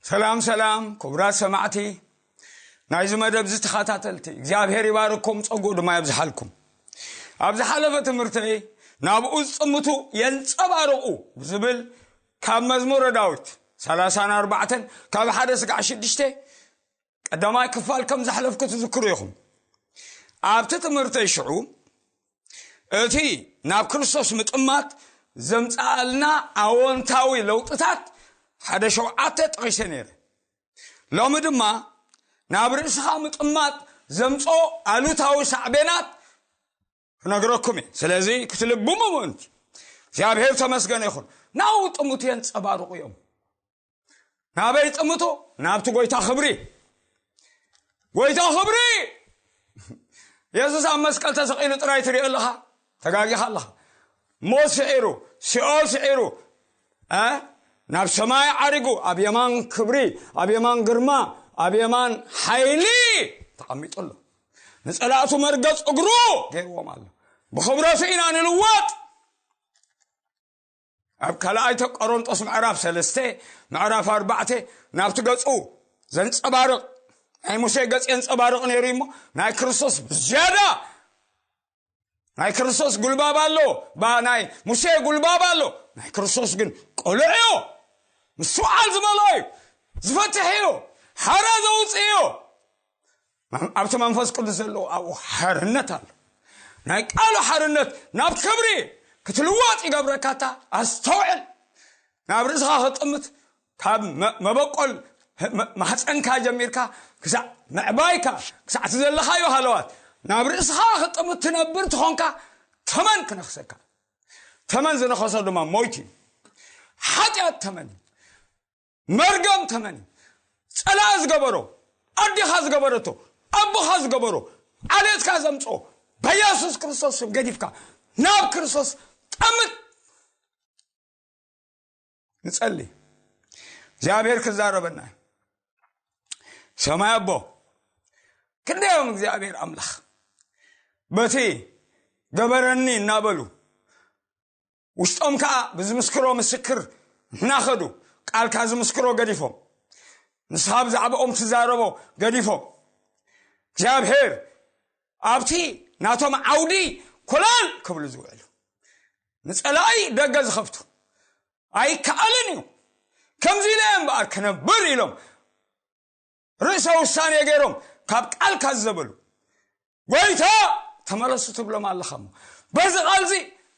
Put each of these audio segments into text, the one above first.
ሰላም ሰላም ክቡራት ሰማዕቲ ናይዚ መደብ ዝተኸታተልቲ፣ እግዚኣብሔር ይባርኩም፣ ጸጉኡ ድማ የብዝሓልኩም። ኣብ ዝሓለፈ ትምህርተይ ናብኡ ዝጥምቱ የንጸባርቑ ብዝብል ካብ መዝሙረ ዳዊት ሰላሳን ኣርባዕተን ካብ ሓደ ስጋዕ ሽዱሽተ ቀዳማይ ክፋል ከም ዘሕለፍኩ ትዝክሩ ኢኹም። ኣብቲ ትምህርተይ ሽዑ እቲ ናብ ክርስቶስ ምጥማት ዘምጽኣልና ኣወንታዊ ለውጥታት ሓደ ሸውዓተ ጠቒሰ ነይረ። ሎሚ ድማ ናብ ርእስኻ ምጥማት ዘምጽኦ ኣሉታዊ ሳዕቤናት ክነግረኩም እየ። ስለዚ ክትልብሙ ምእንቲ እግዚኣብሔር ተመስገነ ይኹን። ናብኡ ጥምቱ የንጸባርቑ እዮም። ናበይ ጥምቱ? ናብቲ ጎይታ ክብሪ። ጎይታ ክብሪ! የሱስ ኣብ መስቀል ተሰቒሉ ጥራይ ትሪኦ ኣለኻ? ተጋጊኻ ኣለኻ። ሞት ስዒሩ፣ ሲኦል ስዒሩ፣ እ? ናብ ሰማይ ዓሪጉ፣ ኣብ የማን ክብሪ፣ ኣብ የማን ግርማ፣ ኣብ የማን ሓይሊ ተቐሚጡ ኣሎ። ንጸላእቱ መርገጽ እግሩ ገይርዎም ኣሎ። ብኽብረቱ ኢና ንልወጥ። ኣብ ካልኣይ ቆሮንጦስ ምዕራፍ ሰለስተ፣ ምዕራፍ ኣርባዕተ ናብቲ ገጹ ዘንጸባርቕ፣ ናይ ሙሴ ገጽ የንጸባርቕ ነይሩ እሞ፣ ናይ ክርስቶስ ብዝያዳ፣ ናይ ክርስቶስ ጉልባብ ኣሎ፣ ባ ናይ ሙሴ ጉልባብ ኣሎ፣ ናይ ክርስቶስ ግን ቅሉዕ እዩ። ምስትውዓል ዝመልኦ እዩ። ዝፈትሕ እዩ። ሓራ ዘውፅእ እዩ። ኣብቲ መንፈስ ቅዱስ ዘለዎ ኣብኡ ሓርነት ኣሎ። ናይ ቃሉ ሓርነት ናብ ክብሪ ክትልወጥ ይገብረካ። እታ ኣስተውዕል። ናብ ርእስኻ ክጥምት፣ ካብ መ-፣ መበቆል መ-፣ ማህፀንካ ጀሚርካ ክሳዕ ምዕባይካ፣ ክሳዕ እቲ ዘለኻዮ ሃለዋት ናብ ርእስኻ ክጥምት ትነብር ትኾንካ፣ ተመን ክነኽሰካ። ተመን ዝነኸሶ ድማ ሞይት እዩ። ሓጢኣት ተመን እዩ። መርገም ተመን እዩ። ጸላእ ዝገበሮ፣ ኣዴኻ ዝገበረቶ፣ ኣቦኻ ዝገበሮ፣ ዓሌትካ ዘምጽኦ፣ በኢየሱስ ክርስቶስ ስም ገዲፍካ ናብ ክርስቶስ ጠምት። ንጸሊ። እግዚኣብሔር ክዛረበና እዩ። ሰማይ ኣቦ፣ ክንደዮም እግዚኣብሔር ኣምላኽ በቲ ገበረኒ እናበሉ፣ ውሽጦም ከኣ ብዝምስክሮ ምስክር እናኸዱ፣ ቃልካ ዝምስክሮ ገዲፎም፣ ንስኻ ብዛዕባኦም ትዛረቦ ገዲፎም፣ እግዚኣብሔር ኣብቲ ናቶም ዓውዲ ኮለል ክብሉ ዝውዕሉ፣ ንጸላኢ ደገ ዝኸፍቱ፣ ኣይከኣልን እዩ፣ ከምዚ ኢለ እምበኣር ክነብር ኢሎም ርእሰ ውሳኔ ገይሮም ካብ ቃልካ ዝዘበሉ፣ ጎይታ ተመለሱ ትብሎም ኣለኻ እሞ፣ በዚ ቃልዚ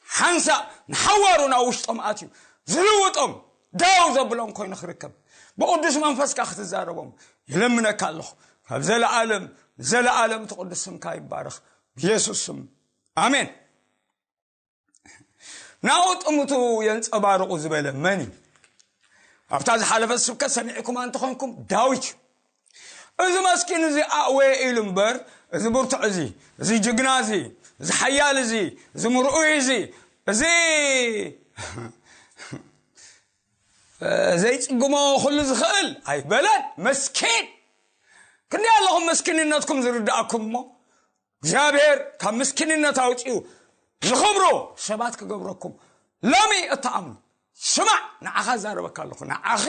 ሓንሳእ ንሓዋሩ ናብ ውሽጦም ኣትዩ ዝልውጦም፣ ደው ዘብሎም ኮይኑ ክርከብ፣ ብቅዱስ መንፈስካ ክትዛረቦም ይለምነካ ኣለኹ። ካብ ዘለኣለም ዘለኣለም እቲ ቅዱስ ስምካ ይባረኽ። ብየሱስ ስም፣ ኣሜን። ናብኡ ጥምቱ የንጸባርቑ ዝበለ መን እዩ? ኣብታ ዝሓለፈት ስብከት ሰሚዕኩም እንተኾንኩም፣ ዳዊት እዩ። እዚ መስኪን እዚ ኣእወየ ኢሉ እምበር፣ እዚ ብርቱዕ እዚ፣ እዚ ጅግና እዚ፣ እዚ ሓያል እዚ፣ እዚ ምርኡይ እዚ፣ እዚ ዘይጽግሞ ኩሉ ዝኽእል ኣይበለን። መስኪን። ክንደይ ኣለኹም መስኪንነትኩም ዝርድኣኩም እሞ፣ እግዚኣብሔር ካብ ምስኪንነት ኣውፂኡ ዝኽብሮ ሰባት ክገብረኩም ሎሚ እትኣምኑ። ስማዕ፣ ንዓኻ ዛረበካ ኣለኹ፣ ንዓኺ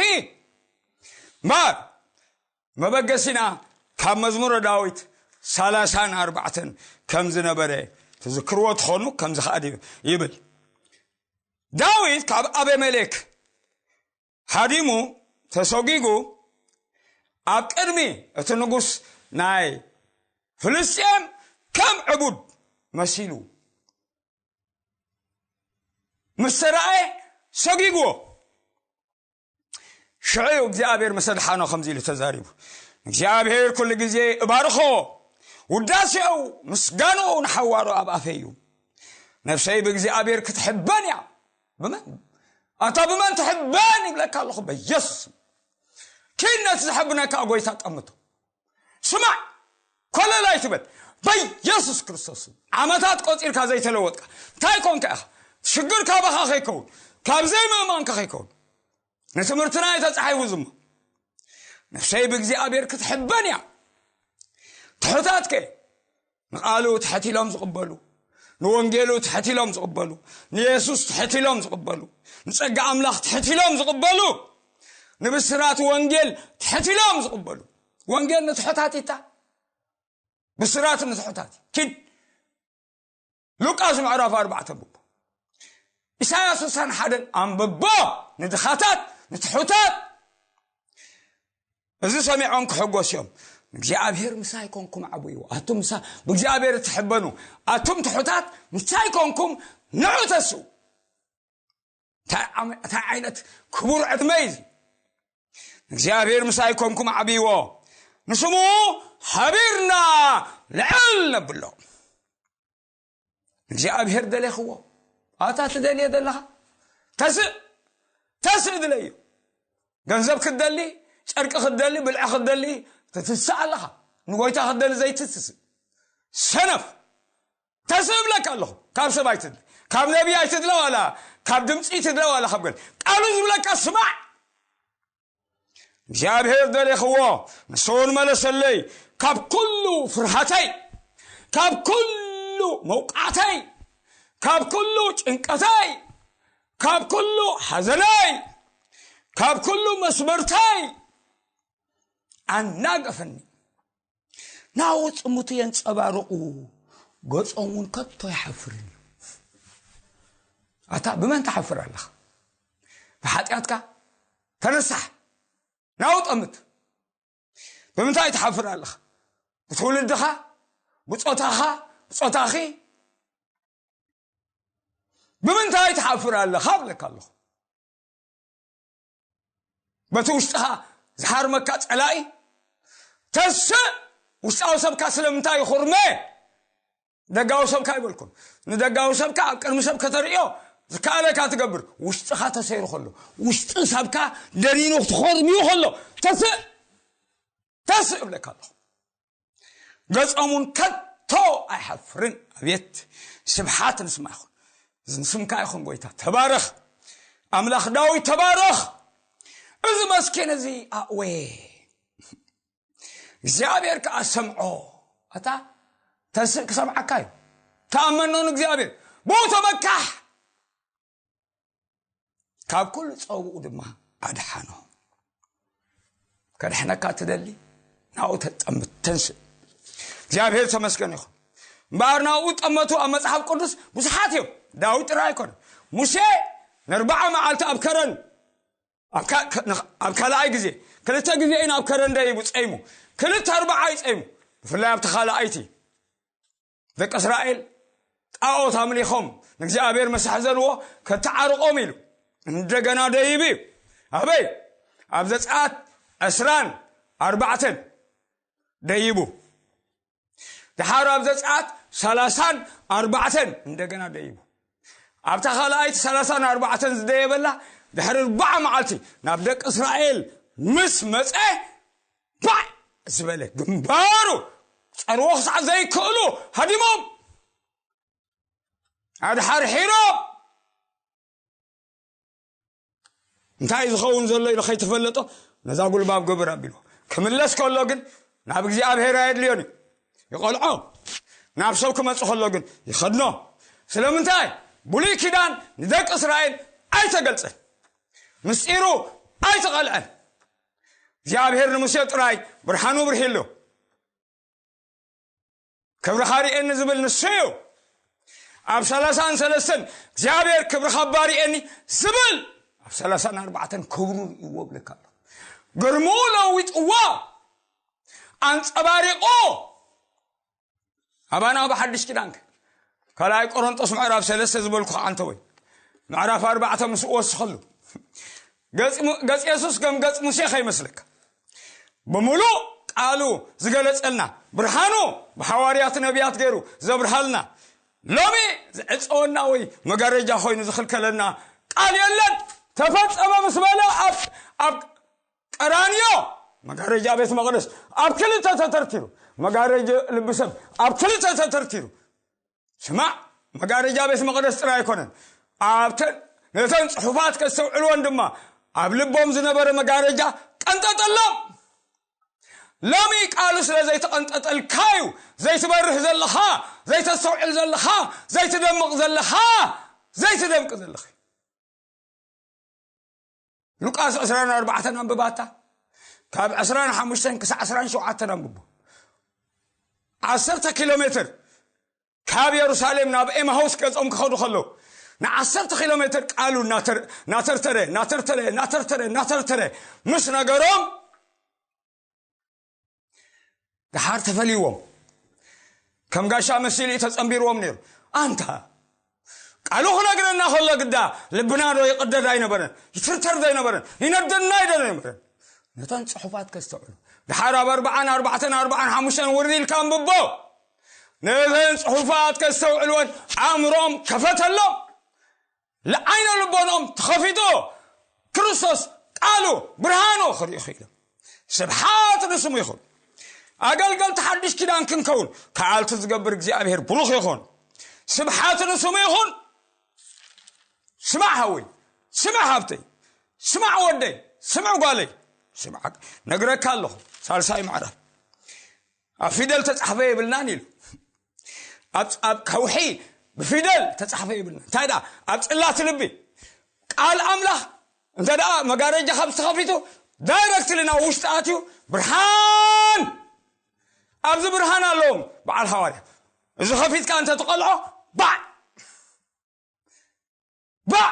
እምበር። መበገሲና ካብ መዝሙረ ዳዊት ሰላሳን ኣርባዕተን ከም ዝነበረ ትዝክርዎ ትኾኑ፣ ከምዚ ከኣ ይብል። ዳዊት ካብ ኣቤሜሌክ ሃዲሙ ተሰጒጉ ኣብ ቅድሚ እቲ ንጉስ ናይ ፍልስጤም ከም ዕቡድ መሲሉ ምስ ተራእየ ሰጒግዎ። ሽዑ እግዚኣብሔር ምስ ኣድሓኖ ከምዚ ኢሉ ተዛሪቡ፣ እግዚኣብሔር ኩሉ ግዜ እባርኾ፣ ውዳሴኡ ምስጋንኡ ንሓዋሩ ኣብ ኣፈይ እዩ። ነፍሰይ ብእግዚኣብሔር ክትሕበን እያ። ብመን? ኣታ ብመን ትሕበን ይብለካ ኣለኹ፣ በኢየሱስ። ኪድ ነቲ ዘሐብነካ ጎይታ ጠምቶ። ስማዕ፣ ኮለል ኣይትበል። በኢየሱስ ክርስቶስ ዓመታት ቆጺርካ ዘይተለወጥካ፣ እንታይ ኮንካ ኢኻ? ሽግር ካባኻ ከይከውን፣ ካብ ዘይምእማንካ ከይከውን። ንትምህርትና እዩ ተጻሒፉ ዝሞ። ነፍሰይ ብእግዚኣብሔር ክትሕበን እያ። ትሑታትከ ንቓሉ ትሕት ኢሎም ዝቕበሉ፣ ንወንጌሉ ትሕት ኢሎም ዝቕበሉ፣ ንየሱስ ትሕት ኢሎም ዝቕበሉ፣ ንጸጋ ኣምላኽ ትሕት ኢሎም ዝቕበሉ፣ ንብስራት ወንጌል ትሕት ኢሎም ዝቕበሉ። ወንጌል ንትሑታት ኢታ፣ ብስራት ንትሑታት። ኪድ ሉቃስ ምዕራፍ ኣርባዕተ ብቦ፣ ኢሳያስ ስሳን ሓደን ኣንብቦ፣ ንድኻታት ንትሑታት። እዚ ሰሚዖም ክሕጎስ እዮም። እግዚኣብሔር ምሳይ ኮንኩም ዓብይዎ። ኣቱም ምሳ ብእግዚኣብሔር እትሕበኑ፣ ኣቱም ትሑታት ምሳይ ኮንኩም ንዑ ተስኡ። እንታይ ዓመ-፣ እንታይ ዓይነት ክቡር ዕድመ እዩ እዚ? እግዚኣብሔር ምሳይ ኮንኩም ዓብይዎ፣ ንስሙ ሓቢርና ልዕል ነብሎ። እግዚኣብሔር ደሌኽዎ። ኣታ ትደልየ ዘለኻ፣ ተስእ፣ ተስእ ድለዮ። ገንዘብ ክትደሊ፣ ጨርቂ ክትደሊ፣ ብልዒ ክትደሊ፣ ትትስእ ኣለኻ። ንጎይታ ክትደሊ ዘይትትስእ ሰነፍ። ተስእ እብለካ ኣለኹ። ካብ ሰብ ኣይትድለ፣ ካብ ነቢይ ኣይትድለ፣ ዋላ ካብ ድምፂ ትድለ፣ ዋላ ካብ ገለ። ቃሉ ዝብለካ ስማዕ። እግዚኣብሔር ደሌኽዎ፣ ንሱ እውን መለሰለይ። ካብ ኩሉ ፍርሃተይ፣ ካብ ኩሉ መውቃዕተይ፣ ካብ ኩሉ ጭንቀተይ፣ ካብ ኩሉ ሓዘነይ፣ ካብ ኩሉ መስበርተይ ኣናገፈኒ። ናው ጽሙቱ የንጸባርቑ፣ ገጾም እውን ከቶ ይሓፍርን እዩ። ኣታ ብመን ትሓፍር ኣለኻ? ብሓጢኣትካ ተነሳሕ፣ ናው ጠምት። ብምንታይ ትሓፍር ኣለኻ? ብትውልድኻ፣ ብጾታኻ፣ ብጾታኺ፣ ብምንታይ ትሓፍር ኣለኻ እብለካ ኣለኹ። በቲ ውሽጥኻ ዝሓርመካ ጸላኢ ተስእ። ውሽጣዊ ሰብካ ስለምንታይ ይኹርመ? ደጋዊ ሰብካ ኣይበልኩን። ንደጋዊ ሰብካ ኣብ ቅድሚ ሰብ ከተርእዮ ዝከኣለካ ትገብር። ውሽጥኻ ተሰይሩ ከሎ፣ ውሽጢ ሰብካ ደኒኑ ክትኾርምዩ ከሎ፣ ተስእ፣ ተስእ እብለካ ኣለኹ። ገጾም እውን ከቶ ኣይሓፍርን። ኣቤት ስብሓት ንስማ ይኹን። እዚ ንስምካ ይኹን ጎይታ። ተባረኽ ኣምላኽ ዳዊት፣ ተባረኽ። እዚ መስኪን እዚ ኣእወ፣ እግዚኣብሔር ከኣ ሰምዖ። ኣታ ተስእ ክሰምዓካ እዩ። ተኣመኖ ንእግዚኣብሔር። ብኡ ተመካሕ። ካብ ኩሉ ጸውኡ ድማ ኣድሓኖ። ከድሕነካ ትደሊ? ናብኡ ተጠምት፣ ተንስእ። እግዚኣብሔር ተመስገን ይኹን። እምበኣር ናብኡ ጠመቱ ኣብ መጽሓፍ ቅዱስ ብዙሓት እዮም። ዳዊት ጥራይ ኣይኮነን። ሙሴ ንኣርብዓ መዓልቲ ኣብ ከረን፣ ኣብ ካ-፣ ከ-፣ ንኽ-፣ ኣብ ካልኣይ ግዜ፣ ክልተ ግዜ እዩ ናብ ከረን ደይቡ ጸይሙ። ክልተ ኣርብዓ እዩ ጸይሙ። ብፍላይ ኣብቲ ካልኣይቲ ደቂ እስራኤል ጣዖት ኣምሊኾም ንእግዚኣብሔር መሳሕዘንዎ ከተዓርቖም ኢሉ እንደገና ደይቡ እዩ። ኣበይ? ኣብ ዘጸኣት ዕስራን ኣርባዕተን ደይቡ። ደሓር ኣብ ዘጸኣት ሰላሳን ኣርባዕተን እንደገና ደይቡ። ኣብታ ካልኣይቲ ሰላሳን ኣርባዕተን ዝደየበላ ድሕሪ ኣርብዓ መዓልቲ ናብ ደቂ እስራኤል ምስ መጸ፣ ባዕ ዝበለ ግንባሩ ጸርዎ ክሳዕ ዘይክእሉ ሃዲሞም፣ ኣድሓርሒሮም። እንታይ ዝኸውን ዘሎ ኢሉ ከይተፈለጦ ነዛ ጉልባብ ግብር ኣቢልዎ። ክምለስ ከሎ ግን ናብ እግዚኣብሔር ኣየድልዮን እዩ። ይቐልዖ። ናብ ሰብ ክመጽእ ከሎ ግን ይኸድኖ። ስለምንታይ? ብሉይ ኪዳን ንደቂ እስራኤል ኣይተገልጸን። ምስጢሩ ኣይተቐልዐን። እግዚኣብሔር ንሙሴ ጥራይ ብርሃኑ ብርሂሉ። ክብርኻ ርኤኒ ዝብል ንሱ እዩ። ኣብ ሰላሳን ሰለስተን እግዚኣብሔር ክብርኻ እባ ርኤኒ ዝብል ኣብ ሰላሳን ኣርባዕተን ክብሩ ርእይዎ እብለካ ኣለኹ። ግርምኡ ለዊጥዎ፣ ኣንጸባሪቑ። ኣባና ብሓድሽ ኪዳንከ ካልኣይ ቆሮንጦስ ምዕራፍ ሰለስተ ዝበልኩ ከኣ እንተ ወይ ምዕራፍ ኣርባዕተ ምስ እወስኸሉ፣ ገጽ ሙ-፣ ገጽ የሱስ ከም ገጽ ሙሴ ከይመስለካ። ብምሉእ ቃሉ ዝገለጸልና፣ ብርሃኑ ብሓዋርያት ነቢያት ገይሩ ዘብርሃልና፣ ሎሚ ዝዕጸወና ወይ መጋረጃ ኮይኑ ዝኽልከለና ቃል የለን። ተፈጸመ ምስ በለ ኣብ፣ ኣብ ቀራንዮ መጋረጃ ቤት መቕደስ ኣብ ክልተ ተተርቲሩ፣ መጋረጃ ልቢ ሰብ ኣብ ክልተ ተተርቲሩ። ስማዕ፣ መጋረጃ ቤት መቕደስ ጥራይ ኣይኮነን፣ ኣብተን ነተን ጽሑፋት ከስተውዕልወን ድማ ኣብ ልቦም ዝነበረ መጋረጃ ቀንጠጠሎም። ሎሚ ቃሉ ስለ ዘይተቐንጠጠልካ እዩ ዘይትበርህ ዘለኻ፣ ዘይተስተውዕል ዘለኻ፣ ዘይትደምቕ ዘለኻ፣ ዘይትደምቂ ዘለኺ። ሉቃስ ዕስራን ኣርባዕተን ኣንብባታ። ካብ ዕስራን ሓሙሽተን ክሳዕ ዕስራን ሸውዓተን ኣንብቦ። ዓሰርተ ኪሎ ሜትር ካብ የሩሳሌም ናብ ኤማሆስ ገጾም ክኸዱ ከለዉ፣ ንዓሰርተ ኪሎ ሜትር ቃሉ እናተር-፣ እናተርተረ፣ እናተርተረ፣ እናተርተረ፣ እናተርተረ ምስ ነገሮም፣ ደሓር ተፈልይዎም። ከም ጋሻ መሲሉ እዩ ተጸንቢርዎም ነይሩ። ኣንታ ቃሉ ክነግረና ከሎ ግዳ ልብና ዶ ይቕደድ ኣይነበረን? ይትርተር ዶ ኣይነበረን? ይነደና ይደል ኣይነበረን? ነተን ጽሑፋት ከስተውዕሉ። ደሓር ኣብ ኣርባዓን ኣርባዕተን ኣርባዓን ሓሙሽተን ውርድ ኢልካ ኣንብቦ። ነተን ጽሑፋት ከስተውዕልወን ኣእምሮም ከፈተሎም። ለዓይነ ልቦኖም ተኸፊቶ ክርስቶስ ቃሉ ብርሃኑ ክርእዩ ክኢሎም። ስብሓት ንስሙ ይኹን። ኣገልገልቲ ሓድሽ ኪዳን ክንከውን ከኣልቲ ዝገብር እግዚኣብሔር ብሩኽ ይኹን። ስብሓት ንስሙ ይኹን። ስማዕ ሃወይ፣ ስማዕ ሃብተይ፣ ስማዕ ወደይ፣ ስምዕ ጓለይ፣ ስማዕ፣ ነግረካ ኣለኹ። ሳልሳይ ምዕራፍ ኣብ ፊደል ተጻሕፈ የብልናን ኢሉ። ኣብ፣ ኣብ ከውሒ ብፊደል ተጻሕፈ የብልናን። እንታይ ደኣ ኣብ ጽላት ልቢ ቃል ኣምላኽ እንተ ደኣ መጋረጃ ካብ ዝተኸፊቱ ዳይረክትሊ ናብ ውሽጢ ኣትዩ ብርሃን ኣብዚ ብርሃን ኣለዎም። በዓል ሃዋርያ እዚ ከፊትካ እንተ ትቐልዖ ባዕ ባዕ።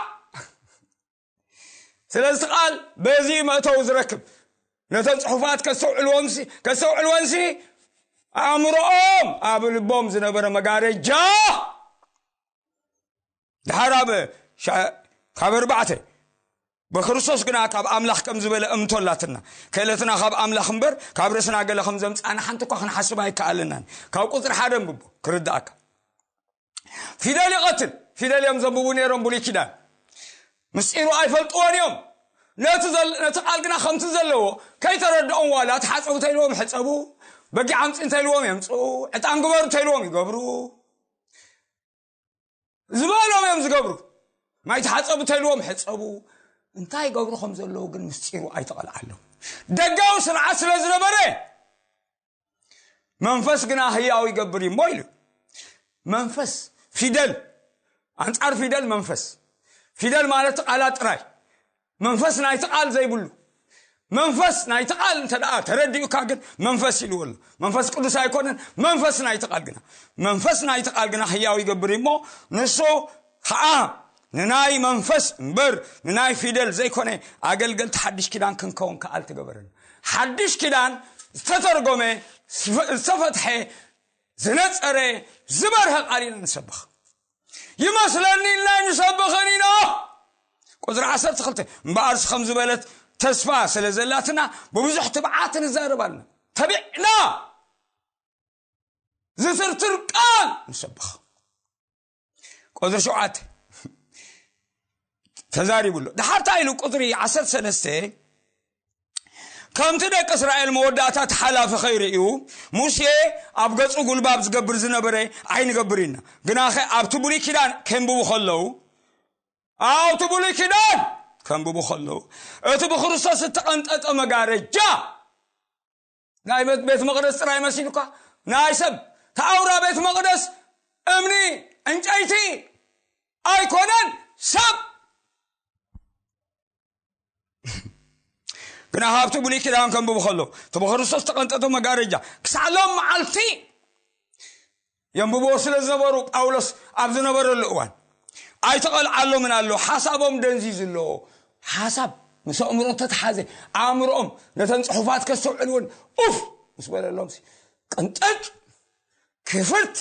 ስለዚ እቲ ቃል በዚ መእተዊ ዝረክብ ነተን ጽሑፋት ከስተውዕልዎም ሲ-፣ ከስተውዕልወን ሲ ኣእምሮኦም ኣብ ልቦም ዝነበረ መጋረጃ ድሓር ኣብ ሻ-፣ ካብ ኣርባዕተ ብክርስቶስ ግና ካብ ኣምላኽ ከም ዝበለ እምቶ ኣላትና። ክእለትና ካብ ኣምላኽ እምበር ካብ ርእስና ገለ ከም ዘምጻና ሓንቲ እኳ ክንሓስብ ኣይከኣለናን። ካብ ቁጽሪ ሓደ ኣንብቦ ክርድኣካ። ፊደል ይቐትል። ፊደል እዮም ዘንብቡ ነይሮም ብሉይ ኪዳን። ምስጢሩ ኣይፈልጥዎን እዮም። ነቲ ዘል-፣ ነቲ ቃል ግና ከምቲ ዘለዎ ከይተረድኦም ዋላ ተሓጸቡ ተይልዎም ሕጸቡ፣ በጊዕ ኣምጺ እንተይልዎም የምጽኡ፣ ዕጣን ግበሩ ተይልዎም ይገብሩ። ዝበሎም እዮም ዝገብሩ። ማይ ተሓጸቡ ተልዎም ሕጸቡ። እንታይ ይገብሩ ከም ዘለዉ ግን ምስጢሩ ኣይተቐልዓሎም። ደጋዊ ስርዓት ስለ ዝነበረ መንፈስ ግና ህያው ይገብር እዩ እሞ ኢሉ። መንፈስ ፊደል፣ ኣንጻር ፊደል መንፈስ። ፊደል ማለት ቃላት ጥራይ። መንፈስ ናይቲ ቃል ዘይብሉ፣ መንፈስ ናይቲ ቃል እንተ ደኣ ተረዲኡካ ግን መንፈስ ኢልዎ ኣሎ። መንፈስ ቅዱስ ኣይኮነን፣ መንፈስ ናይቲ ቃል ግና፣ መንፈስ ናይቲ ቃል ግና ህያው ይገብር እሞ ንሱ ኸዓ ንናይ መንፈስ እምበር ንናይ ፊደል ዘይኮነ ኣገልገልቲ ሓድሽ ኪዳን ክንከውን ከኣል ትገበረን። ሓድሽ ኪዳን ዝተተርጎመ፣ ዝተፈትሐ፣ ዝነጸረ፣ ዝበርሀ ቃል ኢና ንሰብኽ። ይመስለኒ ኢልና ንሰብኽን ኢና። ቁጽሪ ዓሰርተ ክልተ እምበኣር ከም ዝበለት ተስፋ ስለ ዘላትና ብብዙሕ ትብዓት ንዛረብ ኣለና። ተቢዕና ዝትርትር ቃል ንሰብኽ። ቁጽሪ ሸውዓተ ተዛሪቡ ኣሎ። ድሓር እንታይ ኢሉ? ቁጽሪ ዓሰርተ ሰለስተ ከምቲ ደቂ እስራኤል መወዳእታ ተሓላፊ ከይርእዩ ሙሴ ኣብ ገጹ ጉልባብ ዝገብር ዝነበረ ኣይንገብር ኢና። ግናኸ ኣብቲ ብሉይ ኪዳን ከንብቡ ከለዉ፣ ኣብቲ ብሉይ ኪዳን ከንብቡ ከለዉ፣ እቲ ብክርስቶስ እተቐንጠጠ መጋረጃ ናይ ቤት፣ ቤት መቕደስ ጥራይ መሲሉካ፣ ናይ ሰብ ተኣውራ ቤት መቕደስ እምኒ ዕንጨይቲ ኣይኮነን፣ ሰብ ግና ካብቲ ብሉይ ኪዳን ከንብቡ ከሎ፣ እቲ ብክርስቶስ ተቐንጠጠ መጋረጃ ክሳዕ ሎም መዓልቲ የንብብዎ ስለ ዝነበሩ፣ ጳውሎስ ኣብ ዝነበረሉ እዋን ኣይተቐልዓሎምን ኣሎ፣ ሓሳቦም ደንዚዙ ኣሎ። ሓሳብ ምስ ኣእምሮ እንተተሓዘ፣ ኣእምሮኦም ነተን ጽሑፋት ከስተውዕልውን ኡፍ ምስ በለሎም፣ ቅንጠጥ ክፍርት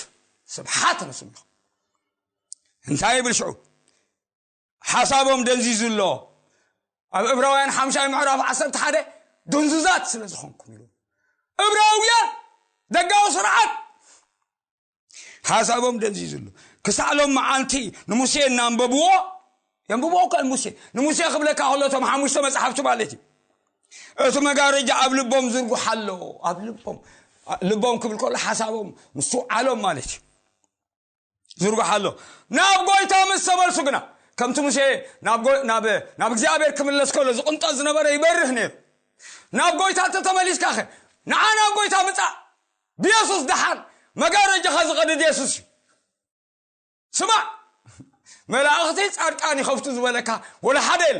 ስብሓት ንስምዖ። እንታይ ይብል ሽዑ? ሓሳቦም ደንዚዙ ኣሎ። ኣብ ዕብራውያን ሓምሻይ ምዕራፍ ዓሰርተ ሓደ ድንዙዛት ስለ ዝኾንኩም ኢሉ። ዕብራውያን ደጋዊ ስርዓት ሓሳቦም ደንዚዙ ኣሎ። ክሳዕ ሎም መዓልቲ ንሙሴ እናንበብዎ፣ የንብብዎ እኮ ሙሴ። ንሙሴ ክብለካ ከሎ እቶም ሓሙሽተ መጽሓፍቲ ማለት እዩ። እቲ መጋረጃ ኣብ ልቦም ዝርጉሕ ኣሎ። ኣብ ልቦም፣ ልቦም ክብል ከሎ ሓሳቦም ምስትውዓሎም ማለት እዩ። ዝርጉሕ ኣሎ። ናብ ጎይታ ምስ ተመልሱ ግና፣ ከምቲ ሙሴ ናብ ጎ-፣ ናብ፣ ናብ እግዚኣብሔር ክምለስ ከሎ ዝቕንጠጥ ዝነበረ ይበርህ ነይሩ። ናብ ጎይታ እንተተመሊስካ ኸ፣ ንዓ ናብ ጎይታ ምጻእ። ብየሱስ ደሓን መጋረጃኻ ዝቐድድ የሱስ እዩ። ስማዕ፣ መላእኽቲ ጻድቃን ይኸፍቱ ዝበለካ ወላ ሓደ የለ።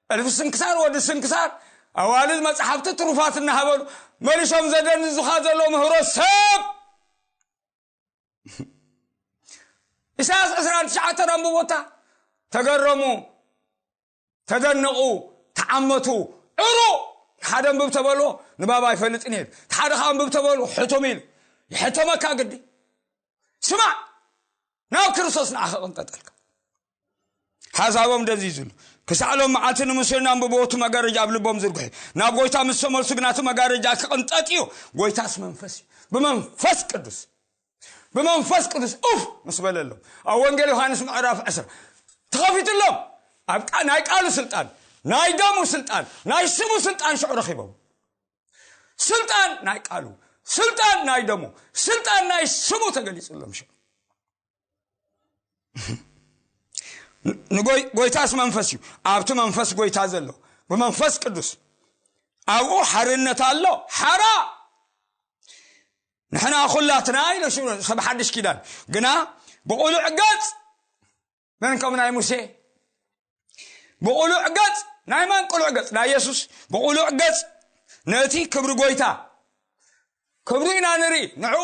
እልፊ ስንክሳር፣ ወዲ ስንክሳር፣ ኣዋልድ መጽሓፍቲ ትሩፋት እናሃበሉ መሊሶም ዘደንዝኻ ዘሎ ምህሮ ሰብ። ኢሳያስ ዕስራን ትሽዓተን ኣንብቦታ። ተገረሙ፣ ተደነቑ፣ ተዓመቱ። ዕሩ ሓደ ኣንብብ ተበሎ ንባብ ኣይፈልጥን እየ። ሓደ ኸዓ ኣንብብ ተበሎ ሕቶም ኢሉ ይሕተመካ ግዲ። ስማዕ፣ ናብ ክርስቶስ ንዓኻ ቅንጠጠልካ። ሓሳቦም ደንዚዙሉ። ክሳዕ ሎም መዓልቲ ንሙሴ እናንብብዎ እቲ መጋረጃ ኣብ ልቦም ዝርግሑ። ናብ ጎይታ ምስ ተመልሱ ግና እቲ መጋረጃ ክቕንጠጥ እዩ። ጎይታስ መንፈስ እዩ። ብመንፈስ ቅዱስ፣ ብመንፈስ ቅዱስ ኡፍ ምስ በለሎም። ኣብ ወንጌል ዮሃንስ ምዕራፍ ዕስራ ተኸፊትሎም። ኣብ ቃ-፣ ናይ ቃሉ ስልጣን፣ ናይ ደሙ ስልጣን፣ ናይ ስሙ ስልጣን ሽዑ ረኺቦም። ስልጣን ናይ ቃሉ፣ ስልጣን ናይ ደሙ፣ ስልጣን ናይ ስሙ ተገሊጹሎም ሽዑ። ንጎይ-፣ ጎይታስ መንፈስ እዩ። ኣብቲ መንፈስ ጎይታ ዘሎ፣ ብመንፈስ ቅዱስ ኣብኡ ሓርነት ኣሎ። ሓራ ንሕና ኩላትና ኢለ ሽዑ ሰብ ሓድሽ ኪዳን ግና ብቕሉዕ ገጽ፣ መን ከም ናይ ሙሴ ብቕሉዕ ገጽ፣ ናይ መን ቅሉዕ ገጽ? ናይ የሱስ። ብቕሉዕ ገጽ ነቲ ክብሪ ጎይታ፣ ክብሩ ኢና ንርኢ፣ ንዕኡ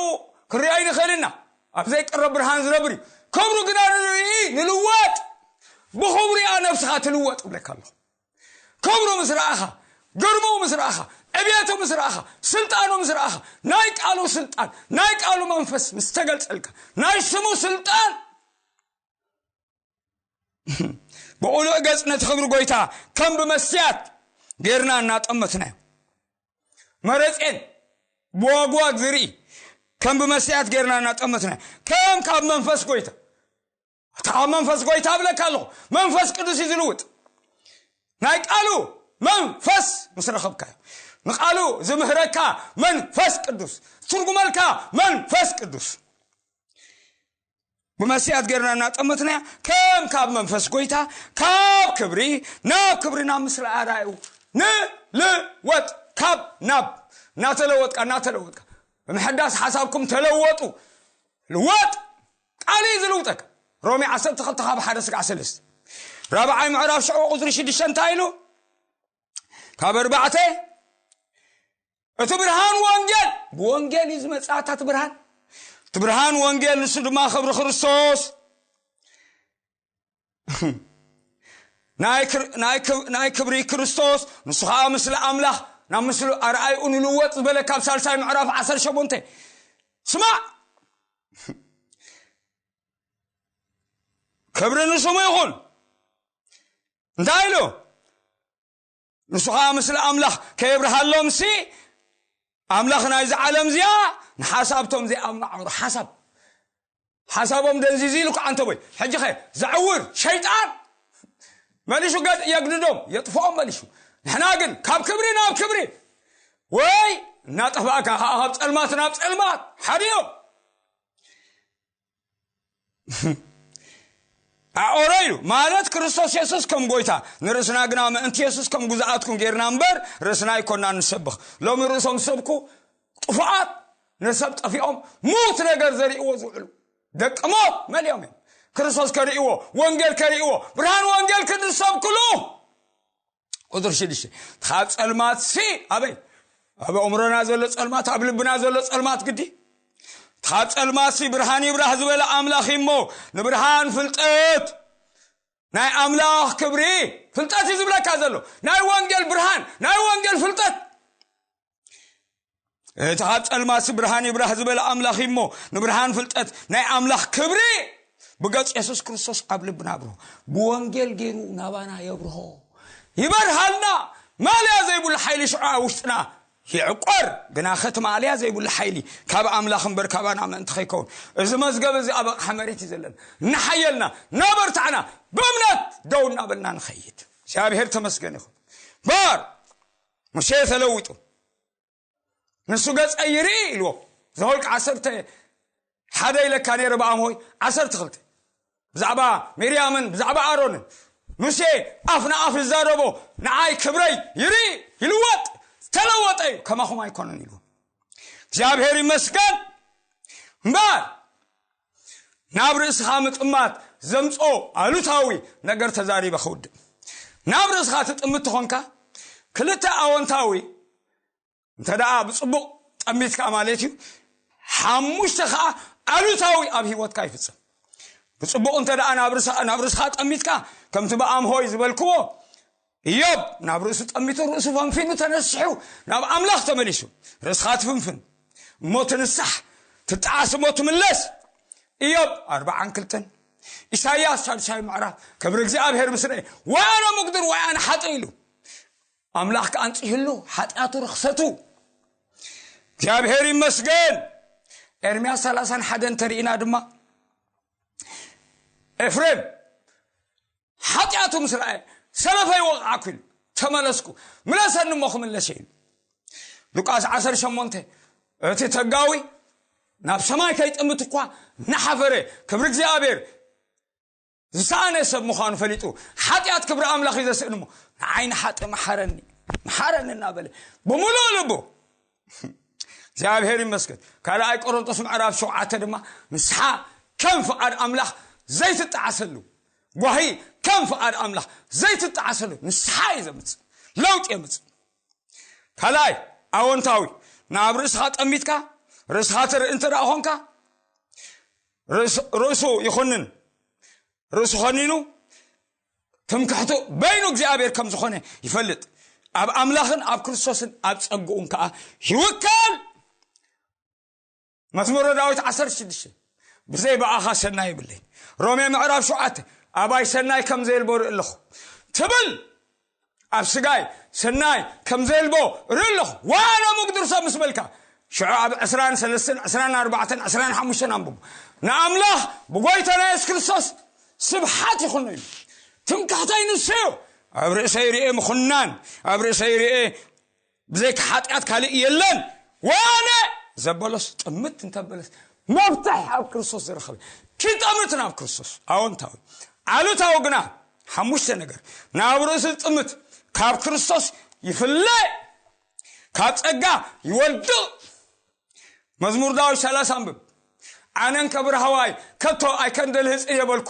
ክንሪኦ ኣይንኽእልና። ኣብ ዘይቅረብ ብርሃን ዝነብር እዩ። ክብሩ ግና ንርኢ፣ ንልወጥ። ብኽብሩ እያ ነብስኻ ትልወጥ እብለካ ኣለኹ። ክብሩ ምስ ረኣኻ፣ ግርምኡ ምስ ረኣኻ፣ ዕብየቱ ምስ ረኣኻ፣ ስልጣኑ ምስ ረኣኻ፣ ናይ ቃሉ ስልጣን፣ ናይ ቃሉ መንፈስ ምስ ተገልጸልካ፣ ናይ ስሙ ስልጣን ብቕሉዕ ገጽ ነቲ ክብሪ ጎይታ ከም ብመስትያት ጌርና እናጠመትናዮ። መረጼን ብዋግዋግ ዝርኢ ከም ብመስትያት ጌርና እናጠመትናዮ። ከም ካብ መንፈስ ጎይታ፣ እቲ ካብ መንፈስ ጎይታ እብለካ ኣለኹ፣ መንፈስ ቅዱስ እዩ ዝልውጥ። ናይ ቃሉ መንፈስ ምስ ረኸብካዮ፣ ንቃሉ ዝምህረካ መንፈስ ቅዱስ፣ ትርጉመልካ መንፈስ ቅዱስ። ብመስትያት ጌርና እናጠመትናያ፣ ከም ካብ መንፈስ ጎይታ፣ ካብ ክብሪ ናብ ክብሪ፣ ናብ ምስለ ኣርኣዩ ንልወጥ። ካብ ናብ፣ እናተለወጥካ፣ እናተለወጥካ፣ ብምሕዳስ ሓሳብኩም ተለወጡ። ልወጥ፣ ቃል እዩ ዝልውጠካ። ሮሜ ዓሰርተ ክልተ ካብ ሓደ ስጋዕ ሰለስተ። ራብዓይ ምዕራፍ ሽዑ ቁጽሪ ሽዱሽተ እንታይ ኢሉ? ካብ ኣርባዕተ፣ እቲ ብርሃን ወንጌል፣ ብወንጌል እዩ ዝመጽእ ኣታ እቲ ብርሃን። እቲ ብርሃን ወንጌል ንሱ ድማ ክብሪ ክርስቶስ፣ ናይ ክር-፣ ናይ ክብ-፣ ናይ ክብሪ ክርስቶስ፣ ንሱ ኸዓ ምስሊ ኣምላኽ፣ ናብ ምስሉ ኣርኣይኡ ንልወጥ ዝበለ ካብ ሳልሳይ ምዕራፍ ዓሰርተ ሸሞንተ። ስማዕ፣ ክብሪ ንስሙ ይኹን። እንታይ ኢሉ? ንሱ ኸዓ ምስለ ኣምላኽ ከየብርሃሎምሲ፣ ኣምላኽ ናይዚ ዓለም እዚኣ ንሓሳብቶም ዘይኣምኑ ዓውሩ። ሓሳብ፣ ሓሳቦም ደንዚዙ ኢሉ ከዓ እንተቦይ። ሕጂ ኸ ዘዕውር ሸይጣን መሊሹ ገድ-፣ የግድዶም፣ የጥፍኦም መሊሹ። ንሕና ግን ካብ ክብሪ ናብ ክብሪ፣ ወይ እናጠፋእካ ከዓ ካብ ጸልማት ናብ ጸልማት ሓዲኦም። ኣኦረ ኢሉ ማለት ክርስቶስ የሱስ ከም ጎይታ፣ ንርእስና ግና ምእንቲ የሱስ ከም ግዙኣትኩም ጌርና እምበር፣ ርእስና ኣይኮና ንሰብኽ። ሎሚ ርእሶም ዝሰብኩ ጥፉኣት፣ ነሰብ ጠፊኦም፣ ሙት ነገር ዘርእዎ ዝውዕሉ ደቂ ሞት መሊኦም እዮም። ክርስቶስ ከርእይዎ፣ ወንጌል ከርእይዎ፣ ብርሃን ወንጌል ክንሰብክሉ። ቁጽሪ ሽዱሽተ፣ ካብ ጸልማት ሲ፣ ኣበይ? ኣብ ኣእምሮና ዘሎ ጸልማት፣ ኣብ ልብና ዘሎ ጸልማት ግዲ። ካብ ጸልማት ሲ ብርሃን ይብራህ ዝበለ ኣምላኽ እዩ እሞ፣ ንብርሃን ፍልጠት ናይ ኣምላኽ ክብሪ፣ ፍልጠት እዩ ዝብለካ ዘሎ። ናይ ወንጌል ብርሃን፣ ናይ ወንጌል ፍልጠት። እቲ ካብ ጸልማት ሲ ብርሃን ይብራህ ዝበለ ኣምላኽ እዩ እሞ፣ ንብርሃን ፍልጠት ናይ ኣምላኽ ክብሪ ብገጽ የሱስ ክርስቶስ ኣብ ልብና ኣብርሆ። ብወንጌል ገይሩ ናባና የብርሆ። ይበርሃልና። ማልያ ዘይብሉ ሓይሊ ሽዑ ኣብ ውሽጥና ይዕቆር። ግና ኸቲ ማልያ ዘይብሉ ሓይሊ ካብ ኣምላኽ እምበር ካባና ምእንቲ ኸይከውን፣ እዚ መዝገብ እዚ ኣብ ኣቕሓ መሬት እዩ ዘለና። እናሓየልና፣ እናበርታዕና፣ ብእምነት ደው እናበልና ንኸይድ። እግዚኣብሔር ተመስገን ይኹን። እምበር ሙሴ ተለዊጡ። ንሱ ገጸይ ይርኢ ኢልዎ። ዘኍልቍ ዓሰርተ ሓደ ኢለካ ነይረ ብኣም ሆይ፣ ዓሰርተ ክልተ። ብዛዕባ ሚርያምን ብዛዕባ ኣሮንን ሙሴ ኣፍ ንኣፍ ይዛረቦ፣ ንዓይ ክብረይ ይርኢ፣ ይልወጥ፣ ዝተለወጠ እዩ፣ ከማኹም ኣይኮነን ኢልዎ። እግዚኣብሔር ይመስገን። እምበር ናብ ርእስኻ ምጥማት ዘምጾ ኣሉታዊ ነገር ተዛሪበ ክውድእ። ናብ ርእስኻ ትጥምት ተኾንካ፣ ክልተ ኣወንታዊ እንተ ደኣ ብጽቡቕ ጠሚትካ ማለት እዩ፣ ሓሙሽተ ኸኣ ኣሉታዊ ኣብ ህይወትካ ይፍጽም። ብጽቡቕ እንተ ደኣ ናብ ርእስኻ ጠሚትካ፣ ከምቲ ብኣምሆይ ዝበልክዎ፣ እዮብ ናብ ርእሱ ጠሚቱ፣ ርእሱ ፈንፊኑ፣ ተነሲሑ፣ ናብ ኣምላኽ ተመሊሱ። ርእስኻ ትፍንፍን እሞ ትንሳሕ፣ ትጠዓስ እሞ ትምለስ። እዮብ ኣርባዓን ክልተን፣ ኢሳይያስ ሳልሳይ ምዕራፍ፣ ክብሪ እግዚኣብሔር ምስ ረኤ፣ ወኣነ ምጉድር ወኣነ ሓጥእ ኢሉ። ኣምላኽ ከኣንጽህሉ ሓጢኣቱ ርኽሰቱ። እግዚኣብሔር ይመስገን። ኤርምያስ ሰላሳን ሓደን ተርእና ድማ፣ ኤፍሬም ሓጢኣቱ ምስ ረኣየ፣ ሰለፈይ ወቕዓኩ ኢሉ፣ ተመለስኩ፣ ምለሰኒ እሞ ክምለስ ኢሉ። ሉቃስ ዓሰርተ ሸሞንተ፣ እቲ ተጋዊ ናብ ሰማይ ከይጥምት እኳ እናሓፈረ፣ ክብሪ እግዚኣብሔር ዝሰኣነ ሰብ ምዃኑ ፈሊጡ፣ ሓጢኣት ክብሪ ኣምላኽ እዩ ዘስእን እሞ፣ ንዓይ ንሓጥእ መሓረኒ፣ መሓረኒ እናበለ ብምሉእ ልቡ እግዚኣብሔር ይመስገን። ካልኣይ ቆሮንቶስ ምዕራፍ ሸውዓተ ድማ፣ ንስሓ ከም ፍቓድ ኣምላኽ ዘይትጠዓሰሉ፣ ጓሂ ከም ፍቓድ ኣምላኽ ዘይትጠዓሰሉ ንስሓ እዩ ዘምጽእ፣ ለውጢ የምጽእ። ካልኣይ ኣወንታዊ፣ ናብ ርእስኻ ጠሚትካ፣ ርእስኻ ትርኢ እንተ ደኣ ኾንካ፣ ርእስ-፣ ርእሱ ይኹንን፣ ርእሱ ኸኒኑ፣ ትምክሕቱ በይኑ እግዚኣብሔር ከም ዝኾነ ይፈልጥ። ኣብ ኣምላኽን ኣብ ክርስቶስን ኣብ ጸግኡን ከኣ ይውከል። መዝሙረ ዳዊት ዓሰርተ ሽዱሽተ፣ ብዘይ ብኣኻ ሰናይ የብለይን። ሮሜ ምዕራፍ ሸውዓተ፣ ኣባይ ሰናይ ከም ዘየልቦ ርኢ ኣለኹ ትብል፣ ኣብ ስጋይ ሰናይ ከም ዘየልቦ ርኢ ኣለኹ። ዋላ ምጉድር ሰብ ምስ በልካ፣ ሽዑ ኣብ ዕስራን ሰለስተን፣ ዕስራን ኣርባዕተን፣ ዕስራን ሓሙሽተን ኣንብቡ። ንኣምላኽ ብጎይታና የሱስ ክርስቶስ ስብሓት ይኹኖ ኢሉ። ትምክሕተይ ንሱ እዩ። ኣብ ርእሰይ ርኤ ምኹናን፣ ኣብ ርእሰይ ርኤ ብዘይካ ሓጢኣት ካልእ የለን። ዋነ ዘበሎስ ጥምት እንተበለስ መፍትሕ ኣብ ክርስቶስ ዝረኸበ። ኪጠምት ናብ ክርስቶስ ኣወንታዊ። ኣሉታዊ ግና ሓሙሽተ ነገር። ናብ ርእሱ ዝጥምት ካብ ክርስቶስ ይፍለ፣ ካብ ጸጋ ይወድቕ። መዝሙር ዳዊት ሰላሳ ኣንብብ። ኣነን ከብርሃዋይ ከቶ ኣይከንደልህጽ የበልኩ፣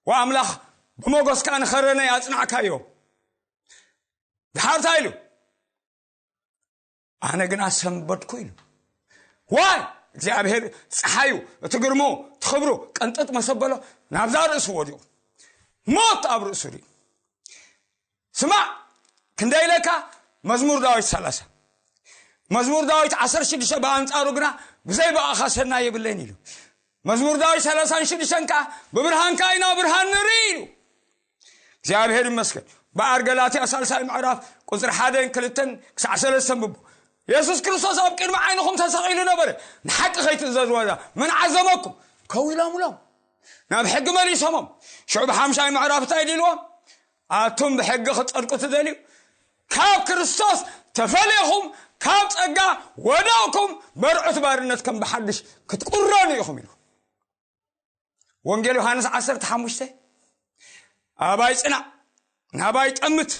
ወኣምላኽ ብሞገስካ ንኸረነይ ኣጽናዕካዮ። ድሓር እንታይ ኢሉ? ኣነ ግና ሰንበድኩ ኢሉ። ዋይ እግዚኣብሔር ጸሓዩ፣ እቲ ግርሙ፣ እቲ ክብሩ ቀንጥጥ መሰበሎ ናብዛ ርእሱ ወዲቑ። ሞት ኣብ ርእሱ ድዩ? ስማዕ፣ ክንደይ ኢለካ? መዝሙር ዳዊት ሰላሳ። መዝሙር ዳዊት ዓሰርተ ሽዱሽተ ብኣንጻሩ ግና ብዘይ ብኣኻ ሰናይ የብለይን ኢሉ። መዝሙር ዳዊት ሰላሳን ሽዱሽተን ከኣ ብብርሃንካ ኢና ብርሃን ንርኢ ኢሉ። እግዚኣብሔር ይመስገን። በኣር ገላትያ ሳልሳይ ምዕራፍ ቁጽሪ ሓደን ክልተን ክሳዕ ሰለስተ ኣንብቡ። የሱስ ክርስቶስ ኣብ ቅድሚ ዓይንኹም ተሰቒሉ ነበረ። ንሓቂ ከይትእዘዝዋ መን ዓዘመኩም? ከው ኢሎምሎም። ናብ ሕጊ መሊሶሞም። ሽዑ ብሓምሻይ ምዕራፍ እንታይ ኢልዎም? ኣቱም ብሕጊ ክትጸድቁ ትደልዩ? ካብ ክርስቶስ ተፈሊኹም ካብ ጸጋ ወደቕኩም፣ መርዑት ባርነት ከም ብሓድሽ ክትቁረኑ ኢኹም ኢሉ። ወንጌል ዮሃንስ ዓሰርተ ሓሙሽተ፣ ኣባይ ጽናዕ፣ ናባይ ጠምት፣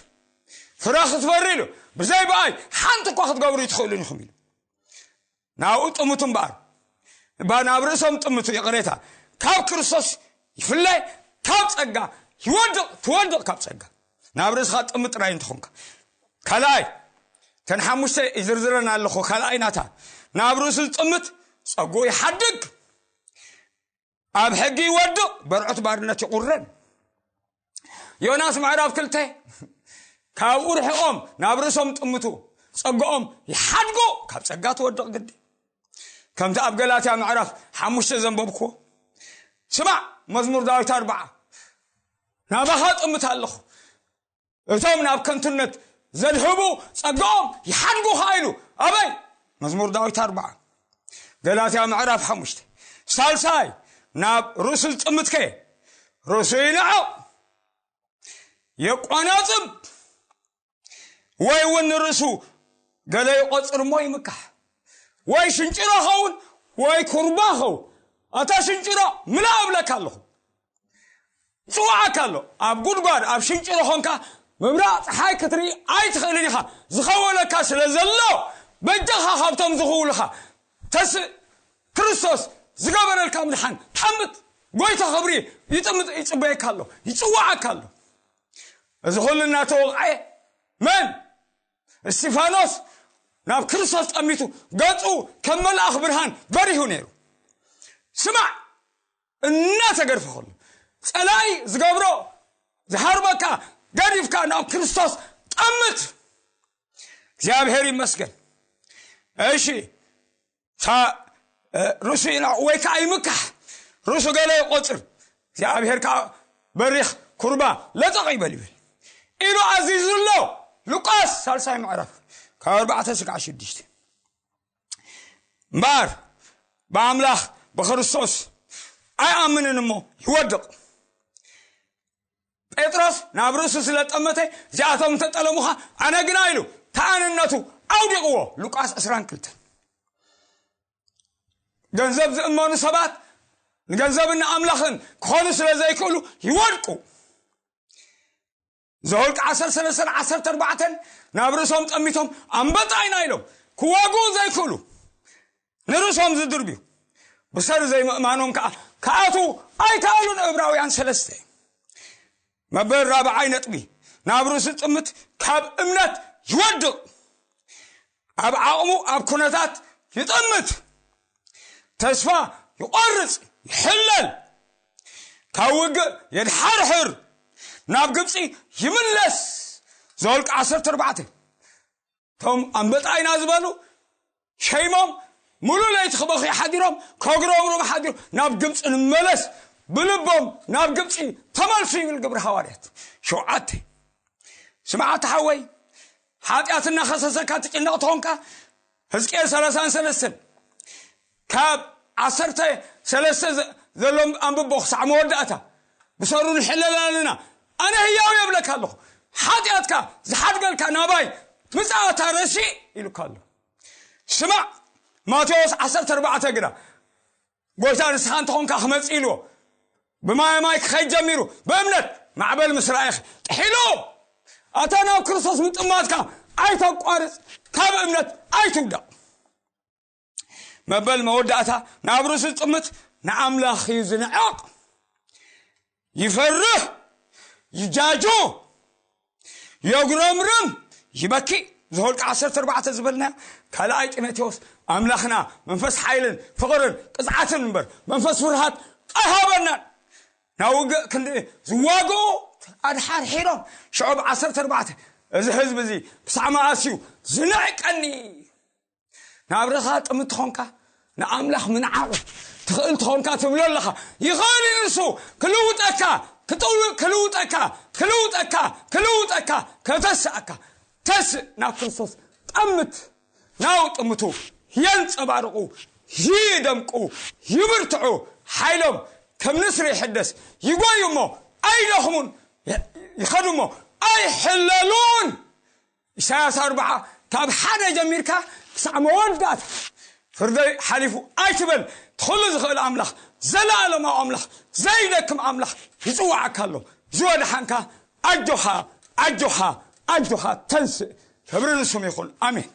ፍረ ክትፈሪ ኢሉ። ብዘይ ብኣይ ሓንቲ እኳ ክትገብሩ ኣይትኽእሉን ኢኹም ኢሉ። ናብኡ ጥምቱ እምበኣር፣ እባ ናብ ርእሶም ጥምቱ፣ ይቕሬታ፣ ካብ ክርስቶስ ይፍለ፣ ካብ ጸጋ ይወድቕ፣ ትወድቕ ካብ ጸጋ። ናብ ርእስኻ ጥምት ጥራይ እንተኾንካ። ካልኣይ፣ ተን ሓሙሽተ ይዝርዝረን ኣለኹ። ካልኣይ ናታ፣ ናብ ርእሱ ዝጥምት ጸጉኡ ይሓድግ፣ ኣብ ሕጊ ይወድቕ፣ በርዑት ባርነት ይቑረን። ዮናስ ምዕራፍ ክልተ፣ ካብኡ ርሕቖም ናብ ርእሶም ጥምቱ፣ ጸግኦም ይሓድጉ፣ ካብ ጸጋ ትወድቕ ግዲ። ከምቲ ኣብ ገላትያ ምዕራፍ ሓሙሽተ ዘንበብክዎ። ስማዕ፣ መዝሙር ዳዊት ኣርብዓ፣ ናባኻ ጥምት ኣለኹ፣ እቶም ናብ ከንቱነት ዘድህቡ ጸግኦም ይሓድጉ ኸኣ ኢሉ። ኣበይ? መዝሙር ዳዊት ኣርብዓ። ገላትያ ምዕራፍ ሓሙሽተ። ሳልሳይ፣ ናብ ርእሱ ዝጥምትከ ርእሱ ይንዕቕ፣ የቋናጽብ፣ ወይ እውን ንርእሱ ገለ ይቖጽር እሞ ይምካሕ፣ ወይ ሽንጭሮ ኸውን ወይ ኩርባ ኸውን። ኣታ ሽንጭሮ፣ ምላእ እብለካ ኣለኹ። ይጽውዓካ ኣሎ። ኣብ ጉድጓድ፣ ኣብ ሽንጭሮ ኾንካ ምብራቕ ጸሓይ ክትርኢ ኣይትኽእልን ኢኻ። ዝኸወለካ ስለ ዘሎ፣ በጃኻ ካብቶም ዝኽውሉኻ ተስ-፣ ክርስቶስ ዝገበረልካ ምድሓን ጠምት። ጎይታ ክብሪ ይጥምት፣ ይጽበየካ ኣሎ፣ ይጽውዓካ ኣሎ። እዚ ኩሉ እናተወቕዐ መን? እስጢፋኖስ ናብ ክርስቶስ ጠሚቱ ገጹ ከም መልኣኽ ብርሃን በሪሁ ነይሩ። ስማዕ፣ እናተገርፈ ከሎ ጸላኢ ዝገብሮ ዝሃርበካ ገዲፍካ ናብ ክርስቶስ ጠምት። እግዚኣብሔር ይመስገን። እሺ፣ ሳ ርእሱ ይንዕ ወይ ከዓ ይምካሕ፣ ርእሱ ገለ ይቆጽር። እግዚኣብሔር ከዓ በሪኽ ኩርባ ለጠቕ ይበል ይብል ኢሉ ኣዚዙ ኣሎ። ሉቃስ ሳልሳይ ምዕራፍ ካብ ኣርባዕተ ስጋዕ ሽዱሽተ። እምበኣር ብኣምላኽ ብክርስቶስ ኣይኣምንን እሞ ይወድቕ። ጴጥሮስ ናብ ርእሱ ስለ ጠመተ እዚኣቶም እንተጠለሙኻ ኣነ ግና ኢሉ ተኣንነቱ ኣውዲቕዎ። ሉቃስ ዕስራን ክልተን። ገንዘብ ዝእመኑ ሰባት ንገንዘብን ንኣምላኽን ክኾኑ ስለ ዘይክእሉ ይወድቁ። ዘኍልቁ ዓሰርተ ሰለስተን ዓሰርተ ኣርባዕተን ናብ ርእሶም ጠሚቶም ኣንበጣ ኢና ኢሎም ክዋግኡ ዘይክእሉ ንርእሶም ዝድርብዩ ብሰሪ ዘይምእማኖም ከዓ ክኣትዉ ኣይከኣሉን። ዕብራውያን ሰለስተ። መበል ራብዓይ ነጥቢ፣ ናብ ርእሱ ጥምት ካብ እምነት ይወድቕ። ኣብ ዓቕሙ ኣብ ኩነታት ይጥምት። ተስፋ ይቆርጽ፣ ይሕለል። ካብ ውግእ የድሓርሕር፣ ናብ ግብፂ ይምለስ። ዘኍልቁ ዓሰርተ ኣርባዕተ። እቶም ኣንበጣ ኢና ዝበሉ ሸይሞም ሙሉ ለይቲ ክበኽዩ ሓዲሮም ከጉረምሩም ሓዲሮም ናብ ግብፂ ንመለስ ብልቦም ናብ ግብፂ ተመልሱ ይብል ግብሪ ሃዋርያት ሸውዓተ። ስምዓት ሓወይ፣ ሓጢኣት እናኸሰሰካ ትጭነቕ ተኾንካ ህዝቅኤል ሰላሳን ሰለስተን ካብ ዓሰርተ ሰለስተ ዘ- ዘሎ ኣንብቦ ክሳዕ መወዳእታ ብሰሩ ንሕለል ኣለና። ኣነ ህያው የብለካ ኣለኹ፣ ሓጢኣትካ ዝሓድገልካ ናባይ ምጽኣታ ረሲእ ኢሉካ ኣሎ። ስማዕ፣ ማቴዎስ ዓሰርተ ኣርባዕተ ግና ጎይታ ንስኻ እንተኾንካ ክመጽእ ኢልዎ ብማይ ማይ ክኸይድ ጀሚሩ ብእምነት ማዕበል ምስ ረኣየ ጥሒሉ። ኣታ ናብ ክርስቶስ ምጥማትካ ኣይተቋርጽ፣ ካብ እምነት ኣይትውደቕ። መበል መወዳእታ ናብ ርእሱ ዝጥምት ንኣምላኽ እዩ ዝንዕቕ። ይፈርህ፣ ይጃጁ፣ የጉረምርም፣ ይበኪ። ዘኍልቁ ዓሰርተ ኣርባዕተ ዝበልና ካልኣይ ጢሞቴዎስ ኣምላኽና መንፈስ ሓይልን ፍቕርን ቅጽዓትን እምበር መንፈስ ፍርሃት ኣይሃበናን። ናብ ውግእ ክንዲ ዝዋግኡ ኣድሓርሒሮም ሽዑ ብ ዓሰርተ ኣርባዕተ እዚ ህዝቢ እዚ ክሳዕ መኣስ እዩ ዝንዕቀኒ? ናብ ርእኻ ጥምት ተኾንካ ንኣምላኽ ምንዓቕ ትኽእል ተኾንካ ትብሎ ኣለኻ። ይኽእል እዩ ንሱ ክልውጠካ ክጥው- ክልውጠካ ክልውጠካ ክልውጠካ ከተስኣካ። ተስእ ናብ ክርስቶስ ጠምት። ናው ጥምቱ የንጸባርቑ፣ ይደምቁ፣ ይብርትዑ፣ ሓይሎም ከም ንስሪ ይሕደስ። ይጎዩ እሞ ኣይደኽሙን፣ ይኸዱ እሞ ኣይሕለሉን። ኢሳያስ ኣርብዓ ካብ ሓደ ጀሚርካ ክሳዕ መወዳእታ ፍርደይ ሓሊፉ ኣይትበል። ትኹሉ ዝኽእል ኣምላኽ፣ ዘለኣለማዊ ኣምላኽ፣ ዘይደክም ኣምላኽ ይጽውዓካ ኣሎ። ዝወድሓንካ ኣጆኻ ኣጆኻ ኣጆኻ ኣጆኻ ተንስእ። ክብሪ ንስም ይኹን። ኣሜን።